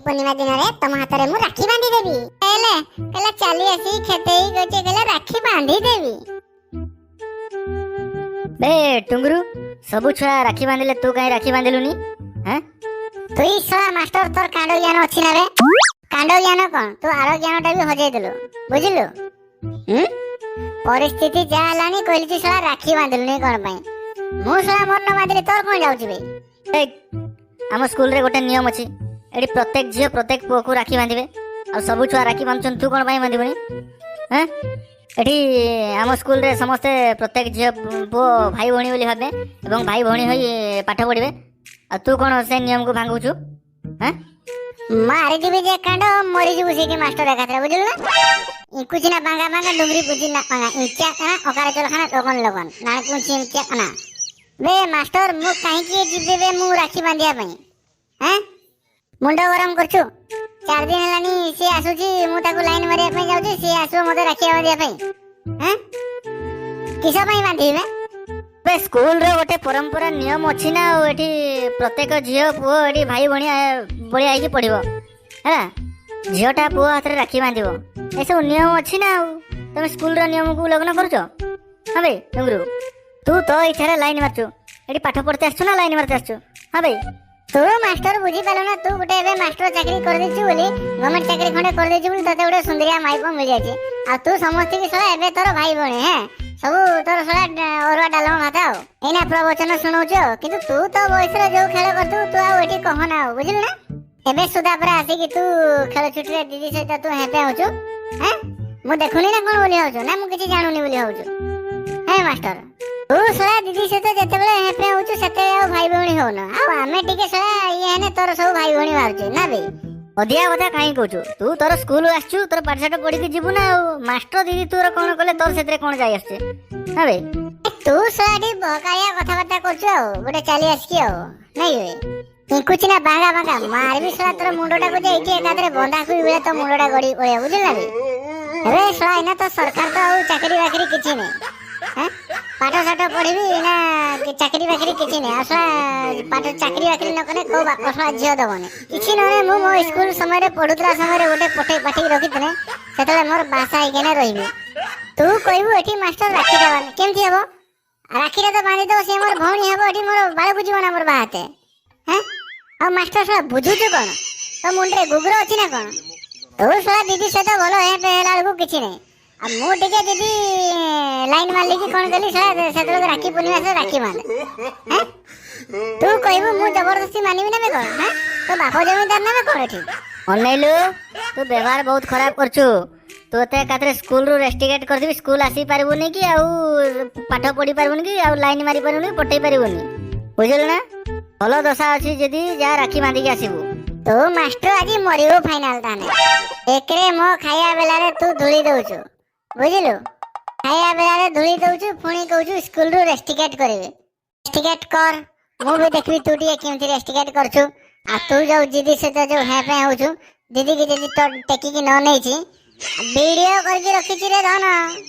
ପୂର୍ଣ୍ଣିମା ଦିନରେ ତମ ହାତରେ ମୁଁ ରାକ୍ଷୀ ବାନ୍ଧି ଦେବି। ହେଲେ କହିଲା, ଚାଲି ଆସି ଖେତେଇ କହୁଛି, କହିଲା ରାକ୍ଷୀ ବାନ୍ଧି ଦେବି। ବେ ଟୁଙ୍ଗୁରୁ, ସବୁ ଛୁଆ ରାକ୍ଷୀ ବାନ୍ଧିଲେ, ତୁ କାହିଁ ରାକ୍ଷୀ ବାନ୍ଧିଲୁନି, ହେଁ? ତୁଇ ଶଳା ମାଷ୍ଟର, ତୋର କାଣ୍ଡ ଜ୍ଞାନ ଅଛି ନା ବେ? କାଣ୍ଡ ଜ୍ଞାନ କଣ, ତୁ ଆର ଜ୍ଞାନଟା ବି ହଜେଇ ଦେଲୁ, ବୁଝିଲୁ? ହୁଁ, ପରିସ୍ଥିତି ଯାହା ହେଲାଣି, କହିଲି ଯେ ଶଳା ରାକ୍ଷୀ ବାନ୍ଧିଲୁନି କଣ ପାଇଁ? ମୁଁ ଶଳା ମୋର ନ ବାନ୍ଧିଲେ ତୋର କଣ ଯାଉଛି ବେ? ଏ, ଆମ ସ୍କୁଲରେ ଗୋଟେ ନିୟମ ଅଛି। ଏଠି ପ୍ରତ୍ୟେକ ଝିଅ ପ୍ରତ୍ୟେକ ପୁଅକୁ ରାକ୍ଷୀ ବାନ୍ଧିବେ। ଆଉ ସବୁ ଛୁଆ ରାକ୍ଷୀ ବାନ୍ଧୁଛନ୍ତି, ତୁ କଣ ପାଇଁ ବାନ୍ଧିବୁନି, ହେଁ? ଏଠି ଆମ ସ୍କୁଲରେ ସମସ୍ତେ ପ୍ରତ୍ୟେକ ଝିଅ ପୁଅ ଭାଇ ଭଉଣୀ ବୋଲି ଭାବେ ଏବଂ ଭାଇ ଭଉଣୀ ହୋଇ ପାଠ ପଢ଼ିବେ। ଆଉ ତୁ କଣ ସେ ନିୟମକୁ ଭାଙ୍ଗୁଛୁ, ହେଁ? ମାରିଯିବି ଯେ କାଣ୍ଡ, ମରିଯିବୁ ସେଇଠି ମାଷ୍ଟର ଏକାଥରେ, ବୁଝିଲୁ ନା? ଇକୁଚିନା ବାଙ୍ଗା ବାଙ୍ଗା ଡୁଙ୍ଗରି ବୁଝି ନା ବାଙ୍ଗା ଇଞ୍ଚା କାଣା ଅକାରେ ଚଲଖାନା ଲଗନ ଲଗନ ନା କୁଞ୍ଚି ଇଞ୍ଚା କାଣା। ବେ ମାଷ୍ଟର, ମୁଁ କାହିଁକି ଯିବି ବେ ମୁଁ ରାକ୍ଷୀ ବାନ୍ଧିବା ପାଇଁ, ହେଁ? ମୁଣ୍ଡ ଗରମ କରୁଛୁ। 4 ଦିନ ହେଲାଣି ସିଏ ଆସୁଛି, ମୁଁ ତାକୁ ଲାଇନ ମାରିବା ପାଇଁ ଯାଉଛି, ସିଏ ଆସିବ ମତେ ରାକ୍ଷୀ ବାନ୍ଧିବା ପାଇଁ, ହେଁ? କିସ ପାଇଁ ବାନ୍ଧିବି ବେ? ବେ, ସ୍କୁଲର ଗୋଟେ ପରମ୍ପରା ନିୟମ ଅଛି ନା। ଆଉ ଏଠି ପ୍ରତ୍ୟେକ ଝିଅ ପୁଅ ଏଠି ଭାଇ ଭଉଣୀ ଭଳିଆ ହେଇକି ପଢିବ, ହେଲା? ଝିଅଟା ପୁଅ ହାତରେ ରାକ୍ଷୀ ବାନ୍ଧିବ, ଏସବୁ ନିୟମ ଅଛି ନା। ଆଉ ତମେ ସ୍କୁଲର ନିୟମକୁ ଉଲ୍ଲଂଘନ କରୁଛ। ହଁ ବେ ଡୁଙ୍ଗୁରୁ, ତୁ ତୋ ଇଚ୍ଛାରେ ଲାଇନ ମାରୁଛୁ। ଏଠି ପାଠ ପଢତେ ଆସିଛୁ ନା ଲାଇନ ମାରତେ ଆସିଛୁ, ହଁ ଭାଇ? ତୁ ମାଷ୍ଟର ବୁଝିପାରିଲୁ ନା? ତୁ ଗୋଟେ ଏବେ ମାଷ୍ଟର ଚାକିରି କରିଦେଇଛୁ ବୋଲି, ଗଭର୍ଣ୍ଣମେଣ୍ଟ ଚାକିରି ଖଣ୍ଡେ କରିଦେଇଛୁ ବୋଲି ତତେ ଗୋଟେ ସୁନ୍ଦରିଆ ମାଇପ ମିଳିଯାଇଛି। ଆଉ ତୁ ସମସ୍ତିକି ଶଳା ଏବେ ତୋର ଭାଇ ଭଉଣୀ, ହେଁ? ସବୁ ତୋର ଶଳା ଅରୁଆ ଡାଲମା ଭାତ। ଆଉ ଏଇନା ପ୍ରବଚନ ଶୁଣଉଛୁ। ଆଉ କିନ୍ତୁ ତୁ ତୋ ବୟସରେ ଯୋଉ ଖେଳ କରିଥିବୁ, ତୁ ଆଉ ଏଠି କହନା ଆଉ, ବୁଝିଲୁ ନା? ଏବେ ସୁଧା ପରେ ଆସିକି ତୁ ଖେଳ ଛୁଟିରେ ଦିଦି ସହିତ ତୁ ହେପେ ହଉଛୁ, ହେଁ? ମୁଁ ଦେଖୁନି ନା କଣ ବୋଲି ଭାବୁଛୁ, ନା ମୁଁ କିଛି ଜାଣୁନି ବୋଲି ଭାବୁଛୁ, ହେ ମାଷ୍ଟର? ତୁ ଶଳା ଦିଦି ସହିତ ଯେତେବେଳେ ହେପେ ହଉଛୁ, ସେତେବେଳେ ଆଉ ଭାଇ ଭଉଣୀ ହଉନ। ଆଉ ଆମେ ଟିକେ ଶଳା ଇଏ ହେନେ ତୋର ସବୁ ଭାଇ ଭଉଣୀ ବାହାରୁଛି ନା ବେ? ଅଧିକା କଥା କାହିଁ କହୁଛୁ? ତୁ ତୋର ସ୍କୁଲ ଆସିଛୁ, ତୋର ପାଠଶାଠ ପଢିକି ଯିବୁ ନା। ଆଉ ମାଷ୍ଟର ଦିଦି ତୋର କଣ କଲେ ତୋର ସେଥିରେ କଣ ଯାଇ ଆସୁଛି, ହଁ ବେ? ତୁ ଶଳା ଟିକେ ବକାଳିଆ କଥାବାର୍ତ୍ତା କରୁଛୁ ଆଉ ଗୋଟେ ଚାଲି ଆସିକି ଆଉ ନାଇଁ ବେ? ଇଙ୍କୁଚି ନା ବାଙ୍ଗା ବାଙ୍ଗା ମାରିବି ଶଳା ତୋର ମୁଣ୍ଡଟାକୁ ଯେ ଏଇଠି ଏକାଥରେ ବନ୍ଧାକୋବି ଭଳିଆ ତୋ ମୁଣ୍ଡଟା ଗଡି ପଳେଇବ, ବୁଝିଲୁ ନା ବେ? ଏବେ ଶଳା ଏଇନା ତ ସରକାର ତ ଆଉ ଚାକିରି ବାକିରି କିଛି ନାହିଁ, ହେଁ? ପାଠ ସାଠ ପଢିବି ଏଇନା ଚାକିରି ବାକିରି କିଛି ନାହିଁ। ଆଉ ଶଳା ପାଠ ଚାକିରି ବାକିରି ନ କଲେ କୋଉ ବାପ ଶଳା ଝିଅ ଦବନି। କିଛି ନହେଲେ ମୁଁ ମୋ ସ୍କୁଲ ସମୟରେ ପଢୁଥିଲା ସମୟରେ ଗୋଟେ ପଠେଇ ପାଠେଇକି ରଖିଥିଲେ, ସେତେବେଳେ ମୋର ବାସା ହେଇକିନା ରହିବି। ତୁ କହିବୁ ଏଠି ମାଷ୍ଟର ରାକ୍ଷୀଟା ବାନ୍ଧି, କେମିତି ହବ? ରାକ୍ଷୀଟା ତ ବାନ୍ଧିଦବ, ସିଏ ମୋର ଭଉଣୀ ହବ, ଏଠି ମୋର ବାଳକୁ ଯିବ ନା ମୋର ବାହାତେ, ହେଁ? ଆଉ ମାଷ୍ଟର ଶଳା ବୁଝୁଛୁ କଣ? ତୋ ମୁଣ୍ଡରେ ଗୁଗୁର ଅଛି ନା କଣ? ତୁ ଶଳା ଦିଦି ସହିତ ଭଲ ହେପେ ହେଲା ବେଳକୁ କିଛି ନାହିଁ। ଆଉ ମୁଁ ଟିକେ ଦିଦି ଲାଇନ ମାରିଲି କି କଣ କଲି, ଶଳା ସେତେବେଳକୁ ରାକ୍ଷୀ ପୂର୍ଣ୍ଣିମା ସହ ରାକ୍ଷୀ ବାନ୍ଧେ, ହେଁ? ତୁ କହିବୁ ମୁଁ ଜବରଦସ୍ତି ମାନିବି ନା ବେ କଣ, ହେଁ? ତୋ ବାପ ଜମିଦାର ନା ବେ କଣ ଏଠି? ଅନେଇଲୁ, ତୁ ବ୍ୟବହାର ବହୁତ ଖରାପ କରୁଛୁ। ତୁ ଏତେ ଏକାଥରେ ସ୍କୁଲରୁ ରେଷ୍ଟିକେଟ୍ କରିଦେବି। ସ୍କୁଲ ଆସିପାରିବୁନି କି ଆଉ ପାଠ ପଢି ପାରିବୁନି କି ଆଉ ଲାଇନ ମାରି ପାରିବୁନି କି ପଠେଇ ପାରିବୁନି, ବୁଝିଲୁ ନା? ଭଲ ଦଶା ଅଛି ଯଦି ଯା, ରାକ୍ଷୀ ବାନ୍ଧିକି ଆସିବୁ। ତୁ ମାଷ୍ଟର ଆଜି ମରିବୁ ଫାଇନାଲ ତାହେଲେ। ଏକରେ ମୋ ଖାଇବା ବେଲାରେ ତୁ ଧୂଳି ଦଉଛୁ, ବୁଝିଲୁ? ଖାଇବା ବେଲାରେ ଧୂଳି ଦଉଛୁ, ପୁଣି କହୁଛୁ ସ୍କୁଲରୁ ରେଷ୍ଟିକେଟ୍ କରିବେ। ରେଷ୍ଟିକେଟ୍ କର, ମୁଁ ବି ଦେଖିବି ତୁ ଟିକେ କେମିତି ରେଷ୍ଟିକେଟ୍ କରୁଛୁ। ଆଉ ତୁ ଯୋଉ ଦିଦି ସହିତ ଯୋଉ ହେଁ ପେଁ ହଉଛୁ, ଦିଦିକି ଯଦି ଟେକିକି ନ ନେଇଛି, ଭିଡିଓ କରିକି ରଖିଛି ରେ ଧନ,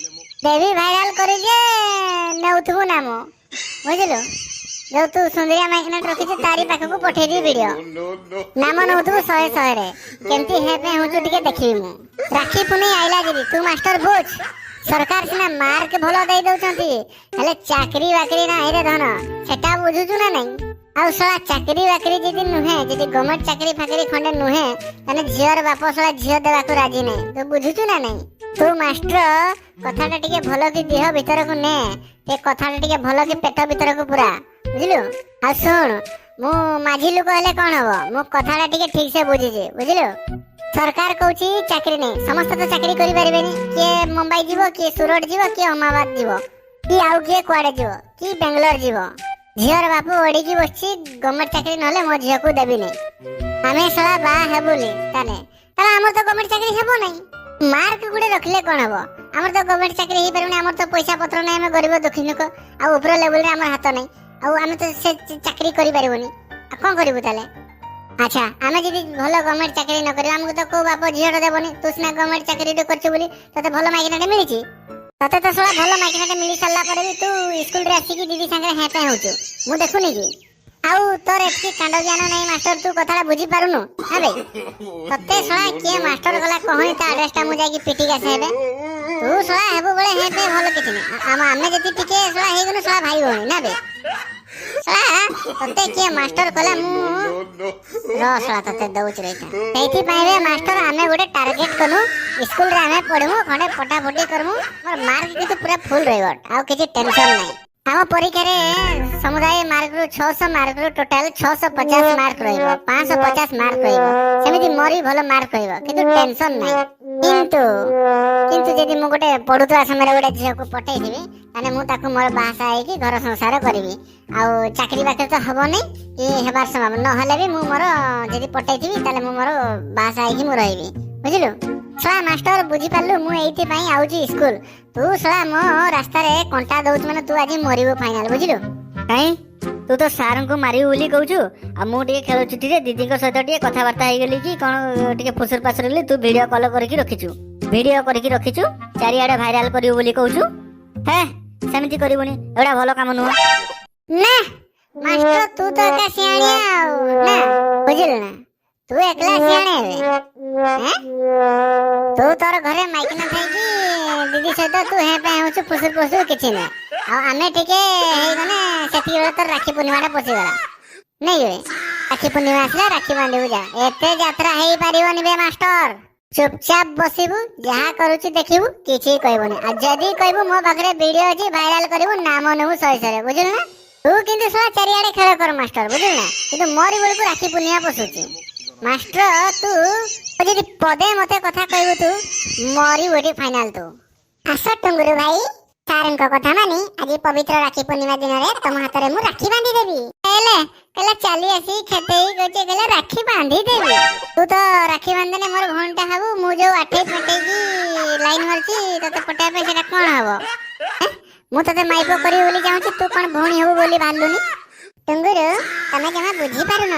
ଦେବି ଭାଇରାଲ କରି ଯେ ନେଉଥିବୁ ନାମ, ବୁଝିଲୁ? ଯୋଉ ତୁ ସୁନ୍ଦରିଆ ମାଇକିନାଟ ରଖିଛୁ, ତାରି ପାଖକୁ ପଠେଇଦେବି ଭିଡିଓ। ନାମ ନଉଥିବୁ ଶହେ ଶହେରେ। କେମିତି ହେ ପେ ହଉଛୁ ଟିକେ ଦେଖିବି ମୁଁ। ରାକ୍ଷୀ ପୁନେଇ ଆଇଲା ଯଦି ତୁ ମାଷ୍ଟର ବୁଝ। ସରକାର ସିନା ମାର୍କ ଭଲ ଦେଇ ଦଉଛନ୍ତି, ହେଲେ ଚାକିରି ବାକିରି ନାହିଁ ରେ ଧନ, ସେଟା ବୁଝୁଛୁ ନା ନାଇଁ? ଆଉ ଶଳା ଚାକିରି ବାକିରି ଯଦି ନୁହେଁ, ଯଦି ଗଭର୍ଣ୍ଣମେଣ୍ଟ ଚାକିରି ଫାକିରି ଖଣ୍ଡେ ନୁହେଁ, ତାହେଲେ ଝିଅର ବାପ ଶଳା ଝିଅ ଦେବାକୁ ରାଜି ନାହିଁ। ତୁ ବୁଝୁଛୁ ନା ନାଇଁ? ତୁ ମାଷ୍ଟର କଥାଟା ଟିକେ ଭଲ କି ଦେହ ଭିତରକୁ ନେ, ସେ କଥାଟା ଟିକେ ଭଲ କି ପେଟ ଭିତରକୁ ପୁରା, ବୁଝିଲୁ? ଆଉ ଶୁଣ, ମୁଁ ମାଝି ଲୋକ ହେଲେ କଣ ହବ, ମୁଁ କଥାଟା ଟିକେ ଠିକ ସେ ବୁଝିଛି, ବୁଝିଲୁ? ସରକାର କହୁଛି ଚାକିରି ନେଇ, ସମସ୍ତେ ତ ଚାକିରି କରିପାରିବେନି। କିଏ ମୁମ୍ବାଇ ଯିବ, କିଏ ସୁରଟ ଯିବ, କିଏ ଅହମ୍ମଦାବାଦ ଯିବ, କି ଆଉ କିଏ କୁଆଡେ ଯିବ, କି ବେଙ୍ଗଲୋର ଯିବ। ଝିଅର ବାପୁ ଅଡିକି ବସିଛି, ଗଭର୍ଣ୍ଣମେଣ୍ଟ ଚାକିରି ନହେଲେ ମୋ ଝିଅକୁ ଦେବିନି, ଆମେ ଶଳା ବାହା ହେବୁନି। ତାହେଲେ ତାହେଲେ ଆମର ତ ଗଭର୍ଣ୍ଣମେଣ୍ଟ ଚାକିରି ହେବ ନାହିଁ। ମାର୍କ ଗୁଡେ ରଖିଲେ କଣ ହବ? ଆମର ତ ଗଭର୍ଣ୍ଣମେଣ୍ଟ ଚାକିରି ହେଇପାରିବନି। ଆମର ତ ପଇସା ପତ୍ର ନାହିଁ, ଆମେ ଗରିବ ଦୁଃଖୀ ଲୋକ, ଆଉ ଉପର ଲେବୁଲରେ ଆମର ହାତ ନାହିଁ, ଆଉ ଆମେ ତ ସେ ଚାକିରି କରିପାରିବୁନି। ଆଉ କଣ କରିବୁ ତାହେଲେ? ଆଚ୍ଛା, ଆମେ ଯଦି ଭଲ ଗଭର୍ଣ୍ଣମେଣ୍ଟ ଚାକିରି ନ କରିବୁ, ଆମକୁ ତ କୋଉ ବାପ ଝିଅଟା ଦେବନି। ତୁ ସିନା ଗଭର୍ଣ୍ଣମେଣ୍ଟ ଚାକିରିଟେ କରିଛୁ ବୋଲି ତତେ ଭଲ ମାଇକିନାଟେ ମିଳିଛି। ତତେ ତ ଶଳା ଭଲ ମାଇକିନାଟେ ମିଳି ସାରିଲା ପରେ ବି ତୁ ସ୍କୁଲରେ ଆସିକି ଦିଦି ସାଙ୍ଗରେ ହେଁ ପେଁ ହଉଛୁ, ମୁଁ ଦେଖୁନି କି? ଆଉ ତୋର ଏତିକି କାଣ୍ଡ ଜ୍ଞାନ ନାହିଁ ମାଷ୍ଟର, ତୁ କଥାଟା ବୁଝିପାରୁନୁ। ହଁ ବେ, ତତେ ଶଳା କିଏ ମାଷ୍ଟର ଗଲା କହନି, ତା ଆଡ୍ରେସଟା ମୁଁ ଯାଇକି ପିଟିକି ଆସେ। ଏବେ ତୁ ଶଳା ହେବୁ ବେଳେ ହେ ପେ ଭଲ କିଛି ନାହିଁ। ଆମେ ଯଦି ଟିକେ ଶଳା ହେଇଗଲୁ ଶଳା ଭାଇ ଭଉଣୀ ନା ବେ। ଶଳା ତତେ କିଏ ମାଷ୍ଟର କଲା, ମୁଁ ର ଶଳା ତତେ ଦଉଛି ରହିଥା। ସେଇଥିପାଇଁ ବେ ମାଷ୍ଟର, ଆମେ ଗୋଟେ ଟାର୍ଗେଟ କଲୁ, ସ୍କୁଲରେ ଆମେ ପଢିମୁ, ଖଣ୍ଡେ ପଟାପଟି କରମୁ, ମୋର ମାର୍କ କିନ୍ତୁ ପୁରା ଫୁଲ ରହିବ, ଆଉ କିଛି ଟେନସନ ନାହିଁ। ଆମ ପରୀକ୍ଷାରେ ସମୁଦାୟ ମାର୍କରୁ 600 ମାର୍କରୁ ଟୋଟାଲ 650 ମାର୍କ ରହିବ, 550 ମାର୍କ ରହିବ। ସେମିତି ମୋର ବି ଭଲ ମାର୍କ ରହିବ, କିନ୍ତୁ ଟେନସନ ନାହିଁ। କିନ୍ତୁ ଯଦି ମୁଁ ଗୋଟେ ପଢୁଥିବା ସମୟରେ ଗୋଟେ ଝିଅକୁ ପଟେଇଥିବି, ତାହେଲେ ମୁଁ ତାକୁ ମୋର ବାହାସାହା ହେଇକି ଘର ସଂସାର କରିବି। ଆଉ ଚାକିରି ବାକିରି ତ ହବନି କି ହେବାର ସମ୍ଭାବନା ନହେଲେ ବି ମୁଁ ମୋର ଯଦି ପଟେଇଥିବି, ତାହେଲେ ମୁଁ ମୋର ବାହାସାହା ହେଇକି ମୁଁ ରହିବି, ବୁଝିଲୁ ଶଳା ମାଷ୍ଟର? ବୁଝିପାରିଲୁ? ମୁଁ ଏଇଥିପାଇଁ ଆଉଛି ସ୍କୁଲ। ତୁ ଶଳା ମୋ ରାସ୍ତାରେ କଣ୍ଟା ଦଉଛୁ ମାନେ ତୁ ଆଜି ମରିବୁ ଫାଇନାଲ, ବୁଝିଲୁ? କାଇଁ, ତୁ ତ ସାରଙ୍କୁ ମାରିବୁ ବୋଲି କହୁଛୁ, ଆଉ ମୁଁ ଟିକେ ଖେଳ ଛୁଟିରେ ଦିଦିଙ୍କ ସହିତ ଟିକେ କଥାବାର୍ତ୍ତା ହେଇଗଲି କି କ'ଣ ଟିକେ ଫୁସୁର ଫାସୁର ହେଲି, ତୁ ଭିଡ଼ିଓ କଲ୍ କରିକି ରଖିଛୁ, ଭିଡ଼ିଓ କରିକି ରଖିଛୁ, ଚାରିଆଡ଼େ ଭାଇରାଲ କରିବୁ ବୋଲି କହୁଛୁ। ହେ, ସେମିତି କରିବୁନି, ଏଗୁଡ଼ା ଭଲ କାମ ନୁହଁ। ନା ମାଷ୍ଟର, ତୁ ତ ଏକା ସିଆଣିଆ ଆଉ ନା, ବୁଝିଲୁ ନା? ତୁ ଏକଲା ସିଆଣେ ଏବେ ଏଁ? ତୁ ତୋର ଘରେ ମାଇକିନା ଥାଇକି ଦିଦି ସହିତ ତୁ ହେଁ ପେଁ ହଉଛୁ, ଫୁସୁର ଫୁସୁର, କିଛି ନାହିଁ। ଆଉ ଆମେ ଟିକେ ହେଇଗଲେ ସେତିକି ବେଳେ ତୋର ରାକ୍ଷୀ ପୂର୍ଣ୍ଣିମାଟା ପଶିଗଲା ନାଇଁ କି? ରାକ୍ଷୀ ପୂର୍ଣ୍ଣିମା ଆସିଲା, ରାକ୍ଷୀ ବାନ୍ଧିବୁ ଯା। ଏତେ ଯାତ୍ରା ହେଇପାରିବନି ବେ ମାଷ୍ଟର। ଚୁପଚାପ ବସିବୁ, ଯାହା କରୁଛି ଦେଖିବୁ, କିଛି କହିବୁନି। ଆଉ ଯଦି କହିବୁ, ମୋ ପାଖରେ ଭିଡିଓ ଅଛି, ଭାଇରାଲ କରିବୁ, ନାମ ନେବୁ ଶହେ ଶହେ, ବୁଝିଲୁ ନା? ତୁ କିନ୍ତୁ ଶଳା ଚାରିଆଡେ ଖେଳ କର ମାଷ୍ଟର, ବୁଝିଲୁ ନା? କିନ୍ତୁ ମୋରି ବେଳକୁ ରାକ୍ଷୀ ପୂର୍ଣ୍ଣିମା ପଶୁଛି। ମାଷ୍ଟର, ତୁ ଯଦି ପଦେ ମତେ କଥା କହିବୁ, ତୁ ମରିବୁ ଏଠି ଫାଇନାଲ ତୁ। ଆସ ଟୁଙ୍ଗୁରୁ ଭାଇ, ସାରଙ୍କ କଥା ମାନି ଆଜି ପବିତ୍ର ରାକ୍ଷୀ ପୂର୍ଣ୍ଣିମା ଦିନରେ ତମ ହାତରେ ମୁଁ ରାକ୍ଷୀ ବାନ୍ଧି ଦେବି। ହେଲେ କହିଲା ଚାଲି ଆସି ଖେତେଇ କହୁଛି, କହିଲା ରାକ୍ଷୀ ବାନ୍ଧି ଦେବି। ତୁ ତ ରାକ୍ଷୀ ବାନ୍ଧିଦେଲେ ମୋର ଭଉଣୀଟା ହବୁ। ମୁଁ ଯୋଉ ଆଠେଇ ପେଟେଇକି ଲାଇନ ମାରୁଛି ତତେ ପଟାଇବା ପାଇଁ, ସେଟା କଣ ହବ ଏଁ? ମୁଁ ତତେ ମାଇପ କରିବି ବୋଲି ଚାହୁଁଛି, ତୁ କଣ ଭଉଣୀ ହବୁ ବୋଲି ବାହାରିଲୁନି? ଟୁଙ୍ଗୁରୁ, ତମେ ଜମା ବୁଝିପାରୁନ।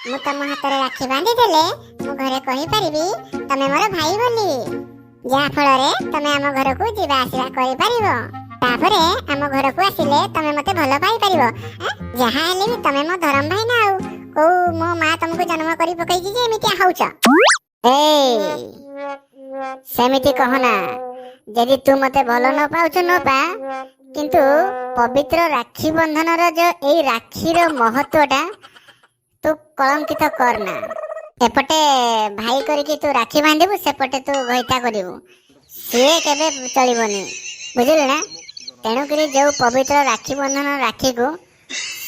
ମୁଁ ତମ ହାତରେ ରାକ୍ଷୀ ବାନ୍ଧି ଦେଲେ ମୁଁ ଘରେ କହିପାରିବି ତମେ ମୋର ଭାଇ ବୋଲି, ଯାହା ଫଳରେ ତମେ ଆମ ଘରକୁ ଯିବା ଆସିବା କରିପାରିବ। ତାପରେ ଆମ ଘରକୁ ଆସିଲେ ତମେ ମତେ ଭଲ ପାଇପାରିବ। ଏଁ? ଯାହା ହେଲେ ବି ତମେ ମୋ ଧରମ ଭାଇ ନା, ଆଉ କୋଉ ମୋ ମା ତମକୁ ଜନ୍ମ କରି ପକେଇଛି ଯେ ଏମିତି ହଉଛ? ଏଇ, ସେମିତି କହନା। ଯଦି ତୁ ମତେ ଭଲ ନ ପାଉଛୁ ନ ପା, କିନ୍ତୁ ପବିତ୍ର ରାକ୍ଷୀ ବନ୍ଧନର ଯୋଉ ଏଇ ରାକ୍ଷୀର ମହତ୍ଵଟା ତୁ କଳଙ୍କିତ କରନା। ଏପଟେ ଭାଇ କରିକି ତୁ ରାକ୍ଷୀ ବାନ୍ଧିବୁ, ସେପଟେ ତୁ ଘଇତା କରିବୁ, ସିଏ କେବେ ଚଳିବନି, ବୁଝିଲୁ ନା? ତେଣୁକରି ଯୋଉ ପବିତ୍ର ରାକ୍ଷୀ ବନ୍ଧନ ରାକ୍ଷୀକୁ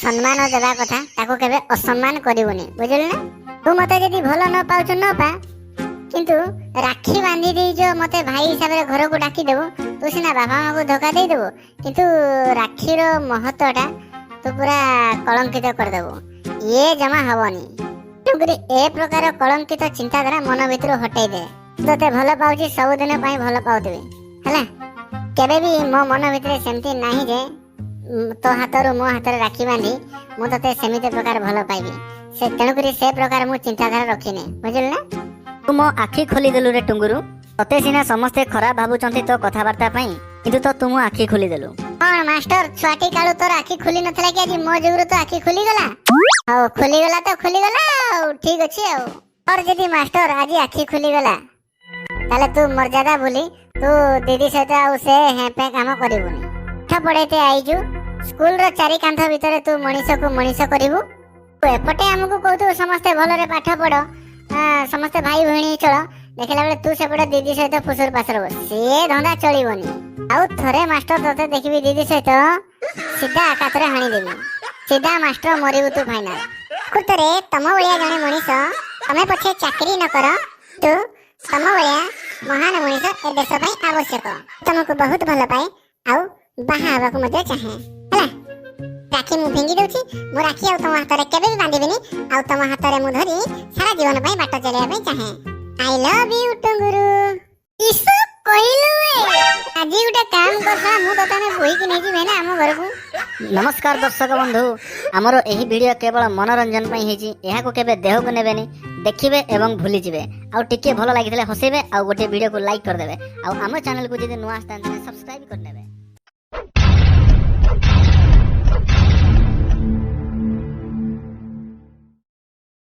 ସମ୍ମାନ ଦେବା କଥା, ତାକୁ କେବେ ଅସମ୍ମାନ କରିବୁନି, ବୁଝିଲୁ ନା? ତୁ ମତେ ଯଦି ଭଲ ନ ପାଉଛୁ ନ ପା, କିନ୍ତୁ ରାକ୍ଷୀ ବାନ୍ଧି ଦେଇଛ ମତେ ଭାଇ ହିସାବରେ ଘରକୁ ଡାକିଦେବୁ, ତୁ ସିନା ବାପା ମାକୁ ଧୋକା ଦେଇଦେବୁ, କିନ୍ତୁ ରାକ୍ଷୀର ମହତ୍ଵଟା ତୁ ପୁରା କଳଙ୍କିତ କରିଦେବୁ। ଇଏ ଜମା ହବନି। ତେଣୁକରି ଏ ପ୍ରକାର କଳଙ୍କିତ ଚିନ୍ତାଧାରା ମନ ଭିତରୁ ହଟେଇ ଦେ। ତୋତେ ଭଲ ପାଉଛି, ସବୁଦିନ ପାଇଁ ଭଲ ପାଉଥିବି, ହେଲା? କେବେ ବି ମୋ ମନ ଭିତରେ ସେମିତି ନାହିଁ ଯେ ତୋ ହାତରୁ ମୋ ହାତରେ ରାକ୍ଷୀ ବାନ୍ଧି ମୁଁ ତୋତେ ସେମିତି ପ୍ରକାର ଭଲ ପାଇବି। ସେ ତେଣୁକରି ସେ ପ୍ରକାର ମୁଁ ଚିନ୍ତାଧାରା ରଖିନି, ବୁଝିଲୁ ନା? ତୁ ମୋ ଆଖି ଖୋଲିଦେଲୁ ରେ ଟୁଙ୍ଗୁରୁ। ତତେ ସିନା ସମସ୍ତେ ଖରାପ ଭାବୁଛନ୍ତି ତୋ କଥାବାର୍ତ୍ତା ପାଇଁ, କିନ୍ତୁ ତ ତୁ ମୋ ଆଖି ଖୋଲିଦେଲୁ। କଣ ମାଷ୍ଟର, ଛୁଆଟି କାଳୁ ତୋର ଆଖି ଖୋଲି ନଥିଲା କି ଆଜି ମୋ ଯୋଗୁରୁ ତୋ ଆଖି ଖୋଲିଗଲା? ହଉ, ଖୋଲିଗଲା ତ ଖୋଲିଗଲା ଆଉ, ଠିକ ଅଛି। ଆଉ ତୋର ଯଦି ମାଷ୍ଟର ଆଜି ଆଖି ଖୋଲିଗଲା, ତାହେଲେ ତୁ ମର୍ଯ୍ୟାଦା ଭୁଲି ତୁ ଦିଦି ସହିତ ଆଉ ସେ ହେଁ ପେଁ କାମ କରିବୁନି। ପାଠ ପଢେଇତେ ଆଇଛୁ ସ୍କୁଲର ଚାରି କାନ୍ଥ ଭିତରେ, ତୁ ମଣିଷକୁ ମଣିଷ କରିବୁ। ତୁ ଏପଟେ ଆମକୁ କହୁଥିବୁ ସମସ୍ତେ ଭଲରେ ପାଠ ପଢ, ସମସ୍ତେ ଭାଇ ଭଉଣୀ ଚଳ, ଦେଖିଲା ବେଳେ ତୁ ସେପଟେ ଦିଦି ସହିତ ଫୁସୁର ପାସର ହବୁ, ସିଏ ଧନ୍ଦା ଚଳିବନି। ଆଉ ଥରେ ମାଷ୍ଟର ତତେ ଦେଖିବି ଦିଦି ସହିତ, ସିଧା ଏକାଥରେ ହାଣିଦେବି, ସିଧା ମାଷ୍ଟର ମରିବୁ ତୁ ଫାଇନାଲ। ପ୍ରକୃତରେ ତମ ଭଳିଆ ଜଣେ ମଣିଷ, ତମେ ପଛେ ଚାକିରି ନ କର, ତୁ ତମ ଭଳିଆ ମହାନ ମଣିଷ ଏ ଦେଶ ପାଇଁ ଆବଶ୍ୟକ। ତମକୁ ବହୁତ ଭଲ ପାଏ ଆଉ ବାହା ହେବାକୁ ମଧ୍ୟ ଚାହେଁ। ହେଲା, ରାକ୍ଷୀ ମୁଁ ଫିଙ୍ଗି ଦଉଛି। ମୁଁ ରାକ୍ଷୀ ଆଉ ତମ ହାତରେ କେବେ ବି ବାନ୍ଧିବିନି, ଆଉ ତମ ହାତରେ ମୁଁ ଧରି ସାରା ଜୀବନ ପାଇଁ ବାଟ ଚାଲିବା ପାଇଁ ଚାହେଁ। I love you Tunguru. ଇସ କହିଲୁ ବେ। ଆଜି ଗୋଟେ କାମ କର, ମୁଁ ତତେ ଆମେ ବୋହିକି ନେଇଯିବି ନା ଆମ ଘରକୁ। ନମସ୍କାର ଦର୍ଶକ ବନ୍ଧୁ, ଆମର ଏହି ଭିଡ଼ିଓ କେବଳ ମନୋରଞ୍ଜନ ପାଇଁ ହେଇଛି। ଏହାକୁ କେବେ ଦେହକୁ ନେବେନି, ଦେଖିବେ ଏବଂ ଭୁଲିଯିବେ। ଆଉ ଟିକିଏ ଭଲ ଲାଗିଥିଲେ ହସେଇବେ ଆଉ ଗୋଟିଏ ଭିଡ଼ିଓକୁ ଲାଇକ୍ କରିଦେବେ, ଆଉ ଆମ ଚ୍ୟାନେଲକୁ ଯଦି ନୂଆ ଆସିଥାନ୍ତି ସବସ୍କ୍ରାଇବ୍ କରିନେବେ।